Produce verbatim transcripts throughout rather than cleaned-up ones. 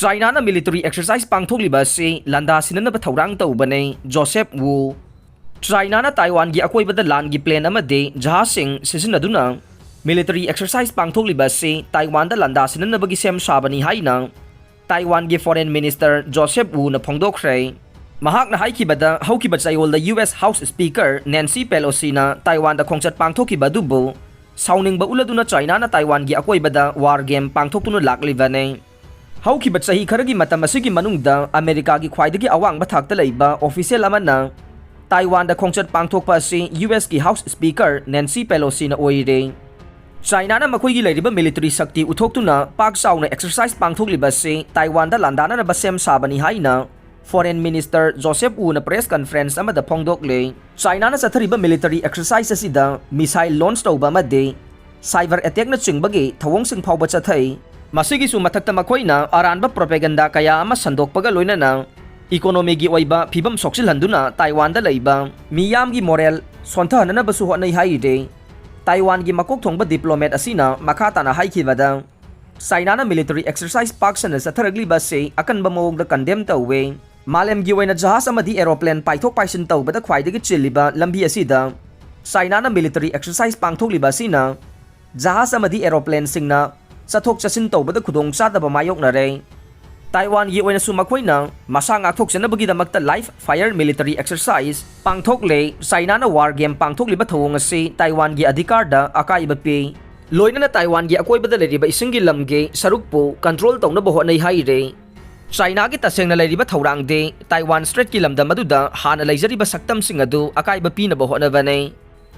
ꯆꯥꯏꯅꯥꯅ military exercise ꯄꯥꯡꯊꯣꯛꯂꯤꯕ ꯑꯁꯤ ꯂꯥꯟꯗꯥ ꯁꯤꯟꯅꯅꯕ ꯊꯧꯔꯥꯡ ꯇꯧꯕꯅꯤ꯫ ꯖꯣꯁꯦꯞ ꯋꯨ꯫ ꯆꯥꯏꯅꯥꯅ ꯇꯥꯏꯋꯥꯟꯒꯤ ꯑꯀꯣꯏꯕꯗ ꯂꯥꯟꯒꯤ plane ꯑꯃꯗꯤ ꯖꯍꯥꯖꯁꯤꯡ ꯁꯤꯖꯤꯟꯅꯗꯨꯅ military exercise ꯄꯥꯡꯊꯣꯛꯂꯤꯕ ꯑꯁꯤ ꯇꯥꯏꯋꯥꯟꯗ ꯂꯥꯟꯗꯥ ꯁꯤꯟꯅꯅꯕꯒꯤ ꯁꯦꯝ ꯁꯥꯕꯅꯤ ꯍꯥꯏꯅ ꯇꯥꯏꯋꯥꯟꯒꯤ Foreign Minister ꯖꯣꯁꯦꯞ ꯋꯨꯅ ꯐꯣꯡꯗꯣꯛꯈ꯭ꯔꯦ꯫ ꯃꯍꯥꯛꯅ ꯍꯥꯏꯈꯤꯕꯗ, ꯍꯧꯈꯤꯕ ꯆꯌꯣꯜꯗ U S House Speaker ꯅꯦꯟꯁꯤ ꯄꯦꯂꯣꯁꯤꯅ ꯇꯥꯏꯋꯥꯟꯗ ꯈꯣꯡꯆꯠ ꯄꯥꯡꯊꯣꯛꯈꯤꯕ ꯑꯗꯨꯕꯨ ꯁꯥꯎꯅꯤꯡꯕ ꯎꯠꯂꯗꯨꯅ ꯆꯥꯏꯅꯥꯅ ꯇꯥꯏꯋꯥꯟꯒꯤ ꯑꯀꯣꯏꯕꯗ war game ꯄꯥꯡꯊꯣꯛꯇꯨꯅ ꯂꯥꯛꯂꯤꯕꯅꯤ꯫ ꯍꯧꯈꯤꯕ ꯆꯍꯤ ꯈꯔꯒꯤ ꯃꯇꯝ ꯑꯁꯤꯒꯤ ꯃꯅꯨꯡꯗ ꯑꯃꯦꯔꯤꯀꯥꯒꯤ ꯈ꯭ꯋꯥꯏꯗꯒꯤ ꯑꯋꯥꯡꯕ ꯊꯥꯛꯇ ꯂꯩꯕ official ꯑꯃꯅ ꯇꯥꯏꯋꯥꯟꯗ ꯈꯣꯡꯆꯠ ꯄꯥꯡꯊꯣꯛꯄ ꯑꯁꯤ U S ꯀꯤ House Speaker ꯅꯦꯟꯁꯤ ꯄꯦꯂꯣꯁꯤꯅ ꯑꯣꯏꯔꯦ꯫ ꯆꯥꯏꯅꯥꯅ ꯃꯈꯣꯏꯒꯤ ꯂꯩꯔꯤꯕ military ꯁꯛꯇꯤ ꯎꯠꯊꯣꯛꯇꯨꯅ ꯄꯥꯛ ꯆꯥꯎꯅ exercise ꯄꯥꯡꯊꯣꯛꯂꯤꯕ ꯑꯁꯤ ꯇꯥꯏꯋꯥꯟꯗ ꯂꯥꯟꯗꯥꯅꯅꯕ ꯁꯦꯝ ꯁꯥꯕꯅꯤ ꯍꯥꯏꯅ Foreign Minister ꯖꯣꯁꯦꯞ ꯋꯨꯅ press conference ꯑꯃꯗ ꯐꯣꯡꯗꯣꯛꯂꯦ꯫ ꯆꯥꯏꯅꯥꯅ ꯆꯠꯊꯔꯤꯕ military exercise ꯑꯁꯤꯗ missile launch ꯇꯧꯕ ꯑꯃꯗꯤ cyber attackꯅꯆꯤꯡꯕꯒꯤ ꯊꯧꯑꯣꯡꯁꯤꯡ ꯐꯥꯎꯕ ꯆꯠꯊꯩ꯫ ꯃꯁꯤꯒꯤꯁꯨ ꯃꯊꯛꯇ ꯃꯈꯣꯏꯅ ꯑꯔꯥꯟꯕ propaganda ꯀꯌꯥ ꯑꯃ ꯁꯟꯗꯣꯛꯄꯒ ꯂꯣꯏꯅꯅ economyꯒꯤ ꯑꯣꯏꯕ ꯐꯤꯕꯝ ꯁꯣꯛꯆꯤꯜꯍꯟꯗꯨꯅ ꯇꯥꯏꯋꯥꯟꯗ ꯂꯩꯕ ꯃꯤꯌꯥꯝꯒꯤ moral ꯁꯣꯟꯊꯍꯟꯅꯅꯕꯁꯨ ꯍꯣꯠꯅꯩ ꯍꯥꯏꯔꯤ꯫ ꯇꯥꯏꯋꯥꯟꯒꯤ ꯃꯀꯣꯛ ꯊꯣꯡꯕ diplomat ꯑꯁꯤꯅ ꯃꯈꯥ ꯇꯥꯅ ꯍꯥꯏꯈꯤꯕꯗ, ꯆꯥꯏꯅꯥꯅ military exercise ꯄꯥꯛ ꯁꯟꯅ ꯆꯠꯊꯔꯛꯂꯤꯕ ꯑꯁꯤ ꯑꯀꯟꯕ ꯃꯑꯣꯡꯗ condemn ꯇꯧꯋꯦ꯫ ꯃꯥꯂꯦꯝꯒꯤ ꯑꯣꯏꯅ ꯖꯍꯥꯖ ꯑꯃꯗꯤ aeroplane ꯄꯥꯏꯊꯣꯛ ꯄꯥꯏꯁꯤꯟ ꯇꯧꯕꯗ ꯈ꯭ꯋꯥꯏꯗꯒꯤ ꯆꯤꯜꯂꯤꯕ ꯂꯝꯕꯤ ꯑꯁꯤꯗ ꯆꯥꯏꯅꯥꯅ military exercise ꯄꯥꯡꯊꯣꯛꯂꯤꯕ ꯑꯁꯤꯅ ꯖꯍꯥꯖ ꯑꯃꯗꯤ aeroplaneꯁꯤꯡꯅ ꯆꯠꯊꯣꯛ ꯆꯠꯁꯤꯟ ꯇꯧꯕꯗ ꯈꯨꯗꯣꯡꯆꯥꯗꯕ ꯃꯥꯌꯣꯛꯅꯔꯦ꯫ ꯇꯥꯏꯋꯥꯟꯒꯤ ꯑꯣꯏꯅꯁꯨ ꯃꯈꯣꯏꯅ ꯃꯁꯥ ꯉꯥꯛꯊꯣꯛꯆꯅꯕꯒꯤꯗꯃꯛꯇ live fire military exercise ꯄꯥꯡꯊꯣꯛꯂꯦ꯫ ꯆꯥꯏꯅꯥꯅ war game ꯄꯥꯡꯊꯣꯛꯂꯤꯕ ꯊꯧꯑꯣꯡ ꯑꯁꯤ ꯇꯥꯏꯋꯥꯟꯒꯤ ꯑꯙꯤꯀꯥꯔꯗ ꯑꯀꯥꯏꯕ ꯄꯤ꯫ ꯂꯣꯏꯅꯅ ꯇꯥꯏꯋꯥꯟꯒꯤ ꯑꯀꯣꯏꯕꯗ ꯂꯩꯔꯤꯕ ꯏꯁꯤꯡꯒꯤ ꯂꯝꯒꯤ ꯁꯔꯨꯛꯄꯨ control ꯇꯧꯅꯕ ꯍꯣꯠꯅꯩ ꯍꯥꯏꯔꯦ꯫ ꯆꯥꯏꯅꯥꯒꯤ ꯇꯁꯦꯡꯅ ꯂꯩꯔꯤꯕ ꯊꯧꯔꯥꯡꯗꯤ ꯇꯥꯏꯋꯥꯟ Straitꯀꯤ ꯂꯝꯗꯝ ꯑꯗꯨꯗ ꯍꯥꯟꯅ ꯂꯩꯖꯔꯤꯕ ꯁꯛꯇꯝꯁꯤꯡ ꯑꯗꯨ ꯑꯀꯥꯏꯕ ꯄꯤꯅꯕ ꯍꯣꯠꯅꯕꯅꯤ꯫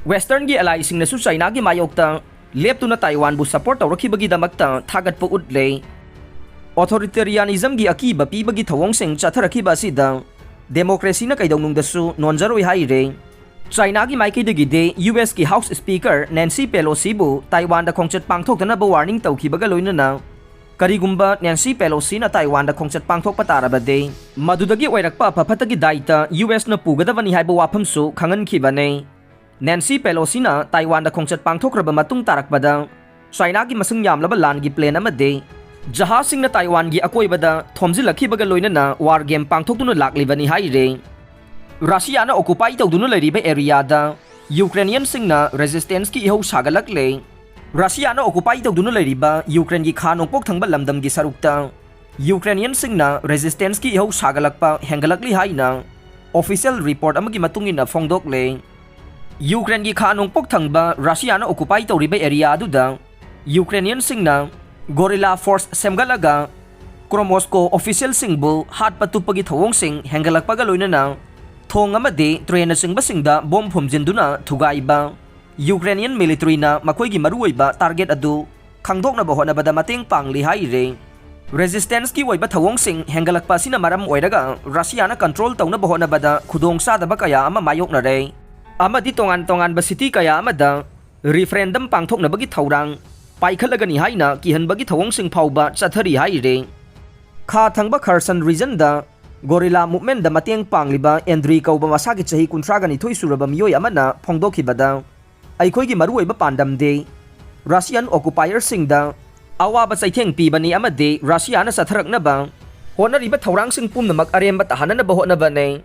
Westernꯒꯤ allyꯁꯤꯡꯅꯁꯨ ꯆꯥꯏꯅꯥꯒꯤ ꯃꯥꯌꯣꯛꯇ ꯂꯦꯞꯇꯨꯅ ꯇꯥꯏꯋꯥꯟꯕꯨ support ꯇꯧꯔꯛꯈꯤꯕꯒꯤꯗꯃꯛꯇ ꯊꯥꯒꯠꯄ ꯎꯠꯂꯦ꯫ Authoritarianismꯒꯤ ꯑꯀꯤꯕ ꯄꯤꯕꯒꯤ ꯊꯧꯑꯣꯡꯁꯤꯡ ꯆꯠꯊꯔꯛꯈꯤꯕ ꯑꯁꯤꯗ democracyꯅ ꯀꯩꯗꯧꯅꯨꯡꯗꯁꯨ ꯅꯣꯟꯖꯔꯣꯏ ꯍꯥꯏꯔꯦ꯫ ꯆꯥꯏꯅꯥꯒꯤ ꯃꯥꯏꯀꯩꯗꯒꯤꯗꯤ U S ꯀꯤ House Speaker ꯅꯦꯟꯁꯤ ꯄꯦꯂꯣꯁꯤꯕꯨ ꯇꯥꯏꯋꯥꯟꯗ ꯈꯣꯡꯆꯠ ꯄꯥꯡꯊꯣꯛꯇꯅꯕ warning ꯇꯧꯈꯤꯕꯒ ꯂꯣꯏꯅꯅ, ꯀꯔꯤꯒꯨꯝꯕ ꯅꯦꯟꯁꯤ ꯄꯦꯂꯣꯁꯤꯅ ꯇꯥꯏꯋꯥꯟꯗ ꯈꯣꯡꯆꯠ ꯄꯥꯡꯊꯣꯛꯄ ꯇꯥꯔꯕꯗꯤ, ꯃꯗꯨꯗꯒꯤ ꯑꯣꯏꯔꯛꯄ ꯑꯐ ꯐꯠꯇꯒꯤ ꯗꯥꯏꯇ U Sꯅ ꯄꯨꯒꯗꯕꯅꯤ ꯍꯥꯏꯕ ꯋꯥꯐꯝꯁꯨ ꯈꯪꯍꯟꯈꯤꯕꯅꯤ꯫ ꯅꯦꯟꯁꯤ ꯄꯦꯂꯣꯁꯤꯅ ꯇꯥꯏꯋꯥꯟꯗ ꯈꯣꯡꯆꯠ ꯄꯥꯡꯊꯣꯛꯈ꯭ꯔꯕ ꯃꯇꯨꯡ ꯇꯥꯔꯛꯄꯗ, ꯆꯥꯏꯅꯥꯒꯤ ꯃꯁꯤꯡ ꯌꯥꯝꯂꯕ ꯂꯥꯟꯒꯤ plane ꯑꯃꯗꯤ ꯖꯍꯥꯖꯁꯤꯡꯅ ꯇꯥꯏꯋꯥꯟꯒꯤ ꯑꯀꯣꯏꯕꯗ ꯊꯣꯝꯖꯤꯜꯂꯛꯈꯤꯕꯒ ꯂꯣꯏꯅꯅ ꯋꯥꯔ ꯒꯦꯝ ꯄꯥꯡꯊꯣꯛꯇꯨꯅ ꯂꯥꯛꯂꯤꯕꯅꯤ ꯍꯥꯏꯔꯦ꯫ ꯔꯁꯤꯌꯥꯅ ꯑꯣꯀꯨꯄꯥꯏ ꯇꯧꯗꯨꯅ ꯂꯩꯔꯤꯕ ꯑꯦꯔꯤꯌꯥꯗ ꯌꯨꯀ꯭ꯔꯦꯅꯤꯌꯟꯁꯤꯡꯅ ꯔꯦꯖꯤꯁꯇꯦꯟꯁꯀꯤ ꯏꯍꯧ ꯁꯥꯒꯠꯂꯛꯂꯦ꯫ ꯔꯁꯤꯌꯥꯅ ꯑꯣꯀꯨꯄꯥꯏ ꯇꯧꯗꯨꯅ ꯂꯩꯔꯤꯕ ꯌꯨꯀ꯭ꯔꯦꯟꯒꯤ ꯈꯥ ꯅꯣꯡꯄꯣꯛ ꯊꯪꯕ ꯂꯝꯗꯝꯒꯤ ꯁꯔꯨꯛꯇ ꯌꯨꯀ꯭ꯔꯦꯅꯤꯌꯟꯁꯤꯡꯅ ꯔꯦꯖꯤꯁꯇꯦꯟꯁꯀꯤ ꯏꯍꯧ ꯁꯥꯒꯠꯂꯛꯄ ꯍꯦꯟꯒꯠꯂꯛꯂꯤ ꯍꯥꯏꯅ ꯑꯣꯐꯤꯁꯤꯌꯦꯜ ꯔꯤꯄꯣꯔꯠ ꯑꯃꯒꯤ ꯃꯇꯨꯡ ꯏꯟꯅ ꯐꯣꯡꯗꯣꯛꯂꯦ꯫ ꯌꯨꯀ꯭ꯔꯦꯟꯒꯤ ꯈꯥ ꯅꯣꯡꯄꯣꯛ ꯊꯪꯕ ꯔꯁꯤꯌꯥꯅ ꯑꯣꯀꯨꯄꯥꯏ ꯇꯧꯔꯤꯕ ꯑꯦꯔꯤꯌꯥ ꯑꯗꯨꯗ ꯌꯨꯀ꯭ꯔꯦꯅꯤꯌꯟꯁꯤꯡꯅ ꯒꯣꯔꯤꯂꯥ ꯐꯣꯔꯁ ꯁꯦꯝꯒꯠꯂꯒ ꯀ꯭ꯔꯣꯃꯣꯁꯀꯣ ꯑꯣꯐꯤꯁꯤꯌꯦꯜꯁꯤꯡꯕꯨ ꯍꯥꯠꯄ ꯇꯨꯞꯄꯒꯤ ꯊꯧꯑꯣꯡꯁꯤꯡ ꯍꯦꯟꯒꯠꯂꯛꯄꯒ ꯂꯣꯏꯅꯅ ꯊꯣꯡ ꯑꯃꯗꯤ ꯇ꯭ꯔꯦꯟꯅꯆꯤꯡꯕꯁꯤꯡꯗ ꯕꯣꯝ ꯐꯨꯝꯖꯤꯟꯗꯨꯅ ꯊꯨꯒꯥꯏꯕ ꯌꯨꯀ꯭ꯔꯦꯅꯤꯌꯟ ꯃꯤꯂꯤꯇꯔꯤꯅ ꯃꯈꯣꯏꯒꯤ ꯃꯔꯨꯑꯣꯏꯕ ꯇꯥꯔꯒꯦꯠ ꯑꯗꯨ ꯈꯪꯗꯣꯛꯅꯕ ꯍꯣꯠꯅꯕꯗ ꯃꯇꯦꯡ ꯄꯥꯡꯂꯤ ꯍꯥꯏꯔꯤ꯫ ꯔꯦꯖꯤꯁꯇꯦꯟꯁꯀꯤ ꯑꯣꯏꯕ ꯊꯧꯑꯣꯡꯁꯤꯡ ꯍꯦꯟꯒꯠꯂꯛꯄ ꯑꯁꯤꯅ ꯃꯔꯝ ꯑꯣꯏꯔꯒ ꯔꯁꯤꯌꯥꯅ ꯀꯟꯇ꯭ꯔꯣꯜ ꯇꯧꯅꯕ ꯍꯣꯠꯅꯕꯗ ꯈꯨꯗꯣꯡꯆꯥꯗꯕ ꯀꯌꯥ ꯑꯃ ꯃꯥꯌꯣꯛꯅꯔꯦ ꯑꯃꯗꯤ ꯇꯣꯉꯥꯟ ꯇꯣꯉꯥꯟꯕ ꯁꯤꯇꯤ ꯀꯌꯥ ꯑꯃꯗ ꯔꯤꯐꯔꯦꯟꯗꯝ ꯄꯥꯡꯊꯣꯛꯅꯕꯒꯤ ꯊꯧꯔꯥꯡ ꯄꯥꯏꯈꯠꯂꯒꯅꯤ ꯍꯥꯏꯅ ꯀꯤꯍꯟꯕꯒꯤ ꯊꯧꯑꯣꯡꯁꯤꯡ ꯐꯥꯎꯕ ꯆꯠꯊꯔꯤ ꯍꯥꯏꯔꯤ꯫ ꯈꯥ ꯊꯪꯕ ꯈꯔꯁꯟ ꯔꯤꯖꯟꯗ ꯒꯣꯔꯤꯂꯥ ꯃꯨꯚꯃꯦꯟꯗ ꯃꯇꯦꯡ ꯄꯥꯡꯂꯤꯕ ꯑꯦꯟꯗ꯭ꯔꯤ ꯀꯧꯕ ꯃꯁꯥꯒꯤ ꯆꯍꯤ ꯀꯨꯟꯊ꯭ꯔꯥꯒ ꯅꯤꯊꯣꯏ ꯁꯨꯔꯕ ꯃꯤꯑꯣꯏ ꯑꯃꯅ ꯐꯣꯡꯗꯣꯛꯈꯤꯕꯗ, ꯑꯩꯈꯣꯏꯒꯤ ꯃꯔꯨꯑꯣꯏꯕ ꯄꯥꯟꯗꯝꯗꯤ ꯔꯁꯤꯌꯟ ꯑꯣꯀꯨꯄꯥꯏꯌꯔꯁꯤꯡꯗ ꯑꯋꯥꯕ ꯆꯩꯊꯦꯡ ꯄꯤꯕꯅꯤ ꯑꯃꯗꯤ ꯔꯁꯤꯌꯥꯅ ꯆꯠꯊꯔꯛꯅꯕ ꯍꯣꯠꯅꯔꯤꯕ ꯊꯧꯔꯥꯡꯁꯤꯡ ꯄꯨꯝꯅꯃꯛ ꯑꯔꯦꯝꯕ ꯇꯥꯍꯟꯅꯅꯕ ꯍꯣꯠꯅꯕꯅꯤ꯫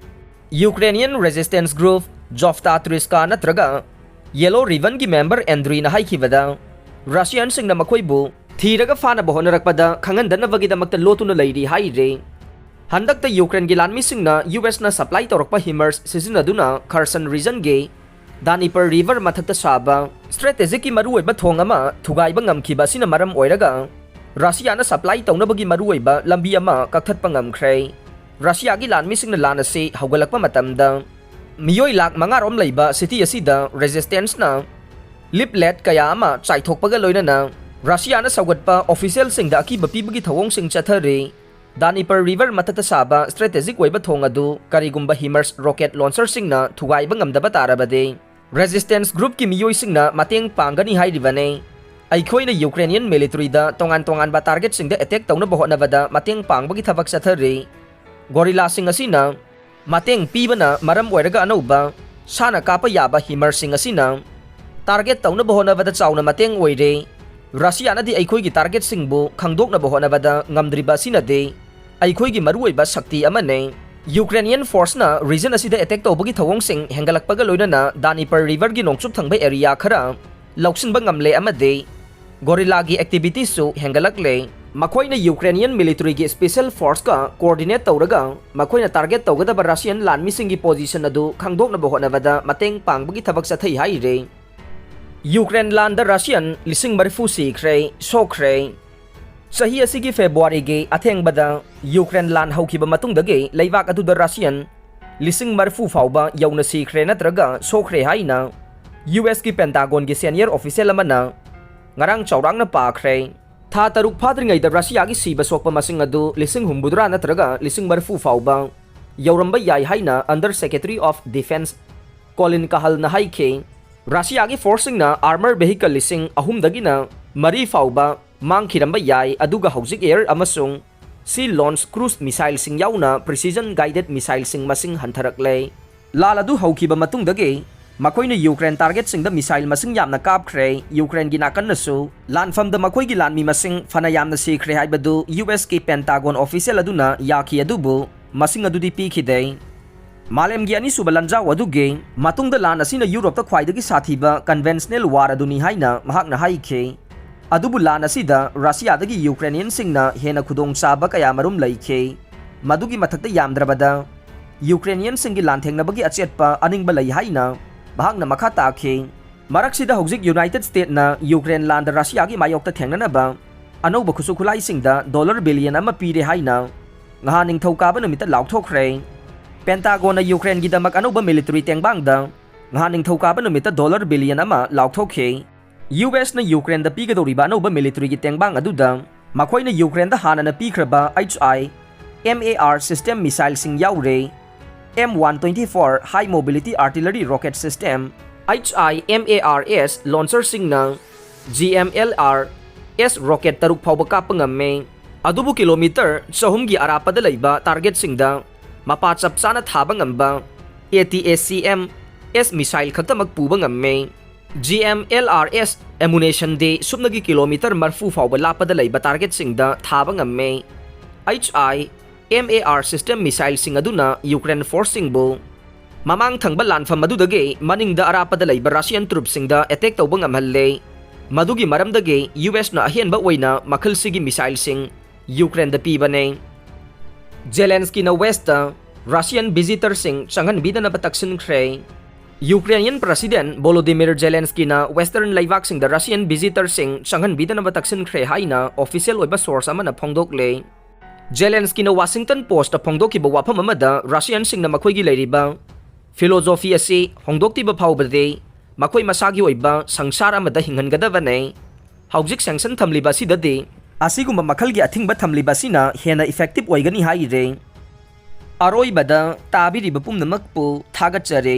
ꯌꯨꯀ꯭ꯔꯦꯅꯤꯌꯟ ꯔꯦꯖꯤꯁꯇꯦꯟꯁ ꯒ꯭ꯔꯨꯞ ꯖꯣꯐꯇꯥ ꯇ꯭ꯔꯤꯁꯀꯥ ꯅꯠꯇ꯭ꯔꯒ ꯌꯦꯂꯣ ꯔꯤꯕꯟꯒꯤ ꯃꯦꯝꯕꯔ ꯑꯦꯟꯗ꯭ꯔꯤꯅ ꯍꯥꯏꯈꯤꯕꯗ, ꯔꯁꯤꯌꯟꯁꯤꯡꯅ ꯃꯈꯣꯏꯕꯨ ꯊꯤꯔꯒ ꯐꯥꯅꯕ ꯍꯣꯠꯅꯔꯛꯄꯗ ꯈꯪꯍꯟꯗꯅꯕꯒꯤꯗꯃꯛꯇ ꯂꯣꯠꯇꯨꯅ ꯂꯩꯔꯤ ꯍꯥꯏꯔꯤ꯫ ꯍꯟꯗꯛꯇ ꯌꯨꯀ꯭ꯔꯦꯟꯒꯤ ꯂꯥꯟꯃꯤꯁꯤꯡꯅ ꯌꯨ ꯑꯦꯁꯅ ꯁꯄ꯭ꯂꯥꯏ ꯇꯧꯔꯛꯄ ꯍꯤꯃꯔꯁ ꯁꯤꯖꯤꯟꯅꯗꯨꯅ ꯈꯔꯁꯟ ꯔꯤꯖꯟꯒꯤ ꯗꯥꯅꯤꯄꯔ ꯔꯤꯚꯔ ꯃꯊꯛꯇ ꯁꯥꯕ ꯁ꯭ꯇ꯭ꯔꯦꯇꯦꯖꯤꯛꯀꯤ ꯃꯔꯨꯑꯣꯏꯕ ꯊꯣꯡ ꯑꯃ ꯊꯨꯒꯥꯏꯕ ꯉꯝꯈꯤꯕ ꯑꯁꯤꯅ ꯃꯔꯝ ꯑꯣꯏꯔꯒ ꯔꯁꯤꯌꯥꯅ ꯁꯄ꯭ꯂꯥꯏ ꯇꯧꯅꯕꯒꯤ ꯃꯔꯨꯑꯣꯏꯕ ꯂꯝꯕꯤ ꯑꯃ ꯀꯛꯊꯠꯄ ꯉꯝꯈ꯭ꯔꯦ꯫ ꯔꯁꯤꯌꯥꯒꯤ ꯂꯥꯟꯃꯤꯁꯤꯡꯅ ꯂꯥꯟ ꯑꯁꯤ ꯍꯧꯒꯠꯂꯛꯄ ꯃꯇꯝꯗ ꯃꯤꯑꯣꯏ ꯂꯥꯈ ꯃꯉꯥ ꯔꯣꯝ ꯂꯩꯕ ꯁꯤꯇꯤ ꯑꯁꯤꯗ ꯔꯦꯖꯤꯁꯇꯦꯟꯁꯅ ꯂꯤꯞꯂꯦꯠ ꯀꯌꯥ ꯑꯃ ꯆꯥꯏꯊꯣꯛꯄꯒ ꯂꯣꯏꯅꯅ ꯔꯁꯤꯌꯥꯅ ꯁꯧꯒꯠꯄ ꯑꯣꯐꯤꯁꯤꯌꯦꯜꯁꯤꯡꯗ ꯑꯀꯤꯕ ꯄꯤꯕꯒꯤ ꯊꯧꯑꯣꯡꯁꯤꯡ ꯆꯠꯊꯔꯤ꯫ ꯗꯥꯅꯤꯄꯔ ꯔꯤꯚꯔ ꯃꯊꯛꯇ ꯁꯥꯕ ꯁ꯭ꯇ꯭ꯔꯦꯇꯦꯖꯤꯛ ꯑꯣꯏꯕ ꯊꯣꯡ ꯑꯗꯨ ꯀꯔꯤꯒꯨꯝꯕ ꯍꯤꯃꯔꯁ ꯔꯣꯀꯦꯠ ꯂꯣꯟꯆꯔꯁꯤꯡꯅ ꯊꯨꯒꯥꯏꯕ ꯉꯝꯗꯕ ꯇꯥꯔꯕꯗꯤ, ꯔꯦꯖꯤꯁꯇꯦꯟꯁ ꯒ꯭ꯔꯨꯞꯀꯤ ꯃꯤꯑꯣꯏꯁꯤꯡꯅ ꯃꯇꯦꯡ ꯄꯥꯡꯒꯅꯤ ꯍꯥꯏꯔꯤꯕꯅꯤ꯫ ꯑꯩꯈꯣꯏꯅ ꯌꯨꯀ꯭ꯔꯦꯅꯤꯌꯟ ꯃꯤꯂꯤꯇꯔꯤꯗ ꯇꯣꯉꯥꯟ ꯇꯣꯉꯥꯟꯕ ꯇꯥꯔꯒꯦꯠꯁꯤꯡꯗ ꯑꯦꯇꯦꯛ ꯇꯧꯅꯕ ꯍꯣꯠꯅꯕꯗ ꯃꯇꯦꯡ ꯄꯥꯡꯕꯒꯤ ꯊꯕꯛ ꯆꯠꯊꯔꯤ꯫ ꯒꯣꯔꯤꯂꯥꯁꯤꯡ ꯑꯁꯤꯅ ꯃꯇꯦꯡ ꯄꯤꯕꯅ ꯃꯔꯝ ꯑꯣꯏꯔꯒ ꯑꯅꯧꯕ ꯁꯥꯅ ꯀꯥꯞꯄ ꯌꯥꯕ ꯍꯤꯃꯔꯁꯤꯡ ꯑꯁꯤꯅ ꯇꯥꯔꯒꯦꯠ ꯇꯧꯅꯕ ꯍꯣꯠꯅꯕꯗ ꯆꯥꯎꯅ ꯃꯇꯦꯡ ꯑꯣꯏꯔꯦ꯫ ꯔꯁꯤꯌꯥꯅꯗꯤ ꯑꯩꯈꯣꯏꯒꯤ targetꯁꯤꯡꯕꯨ ꯈꯪꯗꯣꯛꯅꯕ ꯍꯣꯠꯅꯕꯗ ꯉꯝꯗ꯭ꯔꯤꯕ ꯑꯁꯤꯅꯗꯤ ꯑꯩꯈꯣꯏꯒꯤ ꯃꯔꯨꯑꯣꯏꯕ ꯁꯛꯇꯤ ꯑꯃꯅꯤ꯫ Ukrainian forceꯅ region ꯑꯁꯤꯗ attack ꯇꯧꯕꯒꯤ ꯊꯧꯑꯣꯡꯁꯤꯡ ꯍꯦꯟꯒꯠꯂꯛꯄꯒ ꯂꯣꯏꯅꯅ Dnieper Riverꯒꯤ ꯅꯣꯡꯆꯨꯞ ꯊꯪꯕ area ꯈꯔ ꯂꯧꯁꯤꯟꯕ ꯉꯝꯂꯦ ꯑꯃꯗꯤ guerrillaꯒꯤ activityꯁꯨ ꯍꯦꯟꯒꯠꯂꯛꯂꯦ꯫ ꯃꯈꯣꯏꯅ Ukrainian militaryꯒꯤ special forceꯀ coordinate ꯇꯧꯔꯒ ꯃꯈꯣꯏꯅ target ꯇꯧꯒꯗꯕ Russian ꯂꯥꯟꯃꯤꯁꯤꯡꯒꯤ position ꯑꯗꯨ ꯈꯪꯗꯣꯛꯅꯕ ꯍꯣꯠꯅꯕꯗ ꯃꯇꯦꯡ ꯄꯥꯡꯕꯒꯤ ꯊꯕꯛ ꯆꯠꯊꯩ ꯍꯥꯏꯔꯤ꯫ Ukraine ꯂꯥꯟꯗ Russian ꯂꯤꯁꯤꯡ ꯃꯔꯤꯐꯨ ꯁꯤꯈ꯭ꯔꯦ, ꯁꯣꯛꯈ꯭ꯔꯦ꯫ ꯆꯍꯤ ꯑꯁꯤꯒꯤ Februaryꯒꯤ ꯑꯊꯦꯡꯕꯗ Ukraine ꯂꯥꯟ ꯍꯧꯈꯤꯕ ꯃꯇꯨꯡꯗꯒꯤ ꯂꯩꯕꯥꯛ ꯑꯗꯨꯗ Russian ꯂꯤꯁꯤꯡ ꯃꯔꯤꯐꯨ ꯐꯥꯎꯕ ꯌꯧꯅ ꯁꯤꯈ꯭ꯔꯦ ꯅꯠꯇ꯭ꯔꯒ ꯁꯣꯛꯈ꯭ꯔꯦ ꯍꯥꯏꯅ USꯀꯤ Pentagonꯒꯤ senior official ꯑꯃꯅ ꯉꯔꯥꯡ ꯆꯥꯎꯔꯥꯛꯅ ꯄꯥꯈ꯭ꯔꯦ꯫ ꯊꯥ ꯇꯔꯨꯛ ꯐꯥꯗ꯭ꯔꯤꯉꯩꯗ Russiaꯒꯤ ꯁꯤꯕ ꯁꯣꯛꯄ ꯃꯁꯤꯡ ꯑꯗꯨ ꯂꯤꯁꯤꯡ ꯍꯨꯝꯐꯨꯇꯔꯥ ꯅꯠꯇ꯭ꯔꯒ ꯂꯤꯁꯤꯡ ꯃꯔꯤꯐꯨ ꯐꯥꯎꯕ ꯌꯧꯔꯝꯕ ꯌꯥꯏ ꯍꯥꯏꯅ Under Secretary of Defense Colin Kahalꯅ ꯍꯥꯏꯈꯤ꯫ Russiaꯒꯤ forceꯁꯤꯡꯅ armor vehicle ꯂꯤꯁꯤꯡ ꯑꯍꯨꯝꯗꯒꯤꯅ ꯃꯔꯤ ꯐꯥꯎꯕ ꯃꯥꯡꯈꯤꯔꯝꯕ ꯌꯥꯏ, ꯑꯗꯨꯒ ꯍꯧꯖꯤꯛ air ꯑꯃꯁꯨꯡ sea launched cruise missileꯁꯤꯡ ꯌꯥꯎꯅ precision guided missileꯁꯤꯡ ꯃꯁꯤꯡ ꯍꯟꯊꯔꯛꯂꯦ꯫ ꯂꯥꯟ ꯑꯗꯨ ꯍꯧꯈꯤꯕ ꯃꯇꯨꯡꯗꯒꯤ ꯃꯈꯣꯏꯅ Ukraine targetꯁꯤꯡꯗ missile ꯃꯁꯤꯡ ꯌꯥꯝꯅ ꯀꯥꯞꯈ꯭ꯔꯦ꯫ Ukraineꯒꯤ ꯅꯥꯀꯟꯅꯁꯨ ꯂꯥꯟꯐꯝꯗ ꯃꯈꯣꯏꯒꯤ ꯂꯥꯟꯃꯤ ꯃꯁꯤꯡ ꯐꯅ ꯌꯥꯝꯅ ꯁꯤꯈ꯭ꯔꯦ ꯍꯥꯏꯕꯗꯨ USꯀꯤ Pentagon official ꯑꯗꯨꯅ ꯌꯥꯈꯤ, ꯑꯗꯨꯕꯨ ꯃꯁꯤꯡ ꯑꯗꯨꯗꯤ ꯄꯤꯈꯤꯗꯦ꯫ ꯃꯥꯂꯦꯝꯒꯤ ꯑꯅꯤꯁꯨꯕ ꯂꯥꯟꯖꯥꯎ ꯑꯗꯨꯒꯤ ꯃꯇꯨꯡꯗ ꯂꯥꯟ ꯑꯁꯤꯅ Europeꯇ ꯈ꯭ꯋꯥꯏꯗꯒꯤ ꯁꯥꯊꯤꯕ conventional war ꯑꯗꯨꯅꯤ ꯍꯥꯏꯅ ꯃꯍꯥꯛꯅ ꯍꯥꯏꯈꯤ꯫ ꯑꯗꯨꯕꯨ ꯂꯥꯟ ꯑꯁꯤꯗ Russiaꯗꯒꯤ Ukrainianꯁꯤꯡꯅ ꯍꯦꯟꯅ ꯈꯨꯗꯣꯡꯆꯥꯕ ꯀꯌꯥꯃꯔꯨꯝ ꯂꯩꯈꯤ꯫ ꯃꯗꯨꯒꯤ ꯃꯊꯛꯇ ꯌꯥꯝꯗ꯭ꯔꯕꯗ Ukrainianꯁꯤꯡꯒꯤ ꯂꯥꯟꯊꯦꯡꯅꯕꯒꯤ ꯑꯆꯦꯠꯄ ꯑꯅꯤꯡꯕ ꯂꯩ ꯍꯥꯏꯅ ꯃꯍꯥꯛꯅ ꯃꯈꯥ ꯇꯥꯈꯤ꯫ ꯃꯔꯛꯁꯤꯗ ꯍꯧꯖꯤꯛ United Statesꯅ Ukraine ꯂꯥꯟꯗ Russiaꯒꯤ ꯃꯥꯌꯣꯛꯇ ꯊꯦꯡꯅꯅꯕ ꯑꯅꯧꯕ ꯈꯨꯠꯁꯨ ꯈꯨꯠꯂꯥꯏꯁꯤꯡꯗ dollar billion ꯑꯃ ꯄꯤꯔꯦ ꯍꯥꯏꯅ ꯉꯍꯥꯟ ꯅꯤꯡꯊꯧꯀꯥꯕ ꯅꯨꯃꯤꯠꯇ ꯂꯥꯎꯊꯣꯛꯈ꯭ꯔꯦ꯫ Pentagonꯅ Ukraineꯒꯤꯗꯃꯛ ꯑꯅꯧꯕ military ꯇꯦꯡꯕꯥꯡꯗ ꯉꯍꯥꯟ ꯅꯤꯡꯊꯧꯀꯥꯕ ꯅꯨꯃꯤꯠꯇ dollar billion ꯑꯃ ꯂꯥꯎꯊꯣꯛꯈꯤ꯫ USꯅ Ukraineꯗ ꯄꯤꯒꯗꯧꯔꯤꯕ ꯑꯅꯧꯕ militaryꯒꯤ ꯇꯦꯡꯕꯥꯡ ꯑꯗꯨꯗ ꯃꯈꯣꯏꯅ Ukraineꯗ ꯍꯥꯟꯅꯅ ꯄꯤꯈ꯭ꯔꯕ HIMAR system missileꯁꯤꯡ ꯌꯥꯎꯔꯦ꯫ M one twenty-four high mobility artillery rocket system, HIMARS launcherꯁꯤꯡꯅ GMLRS rocket ꯇꯔꯨꯛ ꯐꯥꯎꯕ ꯀꯥꯞꯄ ꯉꯝꯃꯦ꯫ ꯑꯗꯨꯕꯨ kilometre ꯆꯍꯨꯝꯒꯤ ꯑꯔꯥꯞꯄꯗ ꯂꯩꯕ targetꯁꯤꯡꯗ ꯃꯄꯥ ꯆꯞ ꯆꯥꯅ ꯊꯥꯕ ꯉꯝꯕ ATACMS missile ꯈꯛꯇꯃꯛ ꯄꯨꯕ ꯉꯝꯃꯦ꯫ G M L R S ꯑꯦꯃꯨꯅꯦꯁꯟꯗꯤ ꯁꯨꯞꯅꯒꯤ ꯀꯤꯂꯣꯃꯤꯇꯔ ꯃꯔꯐꯨ ꯐꯥꯎꯕ ꯂꯥꯞꯄꯗ ꯂꯩꯕ ꯇꯥꯔꯒꯦꯠꯁꯤꯡꯗ ꯊꯥꯕ ꯉꯝꯃꯦ꯫ H I M A R system ꯃꯤꯁꯥꯏꯜꯁꯤꯡ ꯑꯗꯨꯅ ꯌꯨꯀ꯭ꯔꯦꯟ ꯐꯣꯔꯁꯁꯤꯡꯕꯨ ꯃꯃꯥꯡ ꯊꯪꯕ ꯂꯥꯟꯐꯝ ꯑꯗꯨꯗꯒꯤ ꯃꯅꯤꯡꯗ ꯑꯔꯥꯞꯄꯗ ꯂꯩꯕ ꯔꯁꯤꯌꯟ ꯇ꯭ꯔꯨꯞꯁꯤꯡꯗ ꯑꯦꯇꯦꯛ ꯇꯧꯕ ꯉꯝꯍꯜꯂꯦ꯫ ꯃꯗꯨꯒꯤ ꯃꯔꯝꯗꯒꯤ ꯌꯨ ꯑꯦꯁꯅ ꯑꯍꯦꯟꯕ ꯑꯣꯏꯅ ꯃꯈꯜꯁꯤꯒꯤ ꯃꯤꯁꯥꯏꯜꯁꯤꯡ ꯌꯨꯀ꯭ꯔꯦꯟꯗ ꯄꯤꯕꯅꯦ꯫ ꯖꯦꯂꯦꯟꯁꯀꯤꯅ ꯋꯦꯁꯇ ꯔꯁꯤꯌꯟ ꯚꯤꯖꯤꯇꯔꯁꯤꯡ ꯆꯪꯍꯟꯕꯤꯗꯅꯕ ꯇꯛꯁꯤꯟꯈ꯭ꯔꯦ꯫ ꯌꯨꯀ꯭ꯔꯦꯅꯤꯌꯟ ꯄ꯭ꯔꯁꯤꯗꯦꯟ ꯚꯣꯂꯣꯗꯤꯃꯤꯔ ꯖꯦꯂꯦꯟꯁꯀꯤꯅ ꯋꯦꯁꯇꯔꯟ ꯂꯩꯕꯥꯛꯁꯤꯡꯗ ꯔꯁꯤꯌꯟ ꯚꯤꯖꯤꯇꯔꯁꯤꯡ ꯆꯪꯍꯟꯕꯤꯗꯅꯕ ꯇꯛꯁꯤꯟꯈ꯭ꯔꯦ ꯍꯥꯏꯅ ꯑꯣꯐꯤꯁꯤꯌꯦꯜ ꯑꯣꯏꯕ ꯁꯣꯔꯁ ꯑꯃꯅ ꯐꯣꯡꯗꯣꯛꯂꯦ꯫ ꯖꯦꯂꯦꯟꯁꯀꯤꯅ ꯋꯥꯁꯤꯡꯇꯟ ꯄꯣꯁꯇ ꯐꯣꯡꯗꯣꯛꯈꯤꯕ ꯋꯥꯐꯝ ꯑꯃꯗ ꯔꯁꯤꯌꯟꯁꯤꯡꯅ ꯃꯈꯣꯏꯒꯤ ꯂꯩꯔꯤꯕ ꯐꯤꯂꯣꯖꯣꯐꯤ ꯑꯁꯤ ꯍꯣꯡꯗꯣꯛꯇ꯭ꯔꯤꯕ ꯐꯥꯎꯕꯗꯤ ꯃꯈꯣꯏ ꯃꯁꯥꯒꯤ ꯑꯣꯏꯕ ꯁꯪꯁꯥꯔ ꯑꯃꯗ ꯍꯤꯡꯍꯟꯒꯗꯕꯅꯤ꯫ ꯍꯧꯖꯤꯛ ꯁꯦꯡꯁꯟ ꯊꯝꯂꯤꯕ ꯑꯁꯤꯗꯗꯤ ꯑꯁꯤꯒꯨꯝꯕ ꯃꯈꯜꯒꯤ ꯑꯊꯤꯡꯕ ꯊꯝꯂꯤꯕ ꯑꯁꯤꯅ ꯍꯦꯟꯅ ꯏꯐꯦꯛꯇꯤꯚ ꯑꯣꯏꯒꯅꯤ ꯍꯥꯏꯔꯦ꯫ ꯑꯔꯣꯏꯕꯗ ꯇꯥꯕꯤꯔꯤꯕ ꯄꯨꯝꯅꯃꯛꯄꯨ ꯊꯥꯒꯠꯆꯔꯤ꯫